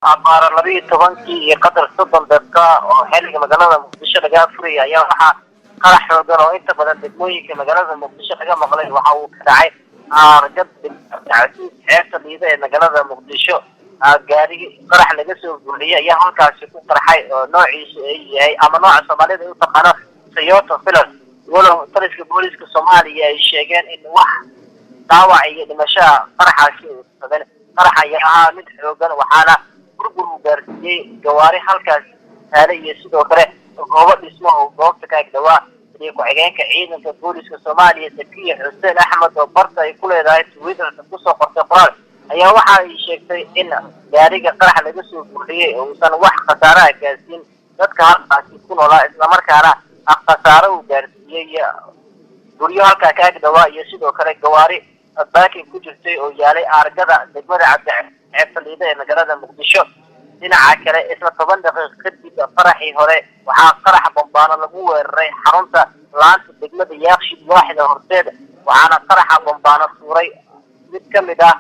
Abaara 12-kii iyo qadar 30 daqiiqa oo xilliga magaalada Muqdisho laga furaya ayaa waxaa qarax xoogan oo inta badan degmooyinka magaalada Muqdisho laga maqlay waxa uu ka dhacay aargad Casiis xeebta Liida ee magaalada Muqdisho. Gaari qarax laga soo buuxiyey ayaa halkaasi ku qarxay oo noociisu ay yahay ama nooca Soomaalida ay u taqaano Toyota Hilux, walow taliska booliska Soomaaliya ay sheegeen in wax dhaawac iyo dhimashaha qaraxaasi uu saban. Qarax ayaa ahaa mid xoogan, waxaana burbur uu gaarsiiyey gawaari halkaas taale iyo sidoo kale goobo dhismo oo goobta ka agdhawaa. Iyo ku-xigeenka ciidanka booliska Soomaaliya Sakiya Xuseen Axmed oo barta ay ku leedahay Twitterka kusoo qortay qoraal ayaa waxa ay sheegtay in gaariga qarax laga soo buuxiyey uusan wax khasaaraha gaarsiin dadka halkaasi ku noolaa, islamarkaana khasaaro uu gaarsiiyey guryo halkaa ka agdhawaa iyo sidoo kale gawaari baakin ku jirtay oo yaalay aargada degmada Cabdi Liida ee magaalada Muqdisho. Dhinaca kale, isla 10 daqiiq kadib qaraxii hore, waxaa qarax bambaano lagu weeraray xarunta laanta degmada Yaaqshid waaxda Horseed, waxaana qaraxa bambaano tuuray mid ka mid ah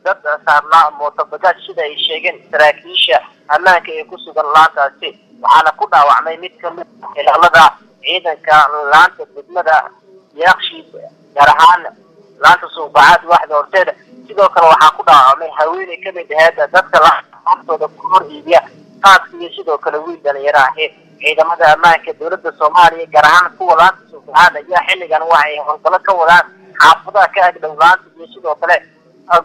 dad saarnaa mootobajaaj, sida ay sheegeen saraakiisha ammaanka ee ku sugan laantaasi, waxaana ku dhaawacmay mid ka mid ilaalada ciidanka laanta degmada Yaaqshiid, gaar ahaan laanta Suuqbacaad waaxda Horseed. Sidoo kale waxaa ku dhaawacmay haweeney ka mid aheyd dadka laantooda ku hor iibiya qaadka iyo sidoo kale wiil dhalinyaro ahi. Ciidamada ammaanka dowladda Soomaaliya, gaar ahaan kuwa laanta Suuqbacaad, ayaa xilligan waxay howlgallo ka wadaan xaafadaha ka agdhow laanta iyo sidoo kale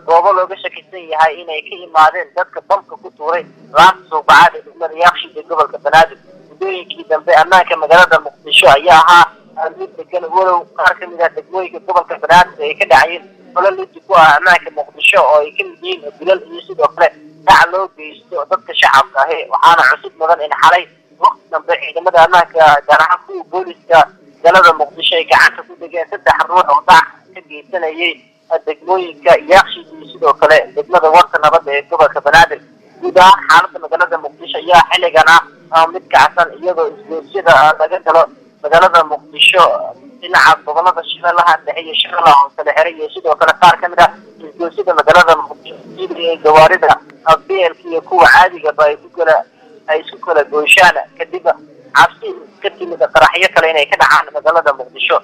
goobo looga shakisan yahay inay ka imaadeen dadka bamka ku tuuray laanta Suuqbacaad ee degmada Yaaqshiid ee gobolka Banaadir. Muddooyinkii dambe ammaanka magaalada Muqdisho ayaa ahaa mid degan, walow qaar ka mid ah degmooyinka gobolka Banaadir ay ka dhacayeen falal liddi ku ah ammaanka Muqdisho oo ay ka mid yihiin dilal iyo sidoo kale dhac loo geysto dadka shacabka ahi. Waxaana cusub mudan in xalay waqti dambe ciidamada ammaanka, gaar ahaan kuwa booliska magaalada Muqdisho, ay gacanta ku dhigeen saddex ruux oo dhac ka geysanayay degmooyinka Yaaqshiid iyo sidoo kale degmada Warta Nabadda ee gobolka Banaadir. Guud ahaan xaaladda magaalada Muqdisho ayaa xilligan ah mid kacsan, iyadoo isgoosyada laga galo magaalada Muqdisho dhinaca gobolada Shabeellaha Dhexe iyo Shabeellaha Hoose la xiray, iyo sidoo kale qaar ka mid ah isgoosyada magaalada Muqdisho ee gawaarida BLka iyo kuwa caadigaba ay isku kala goyshaan kadib cabsi ka timid qaraxyo kale inay ka dhacaan magaalada Muqdisho.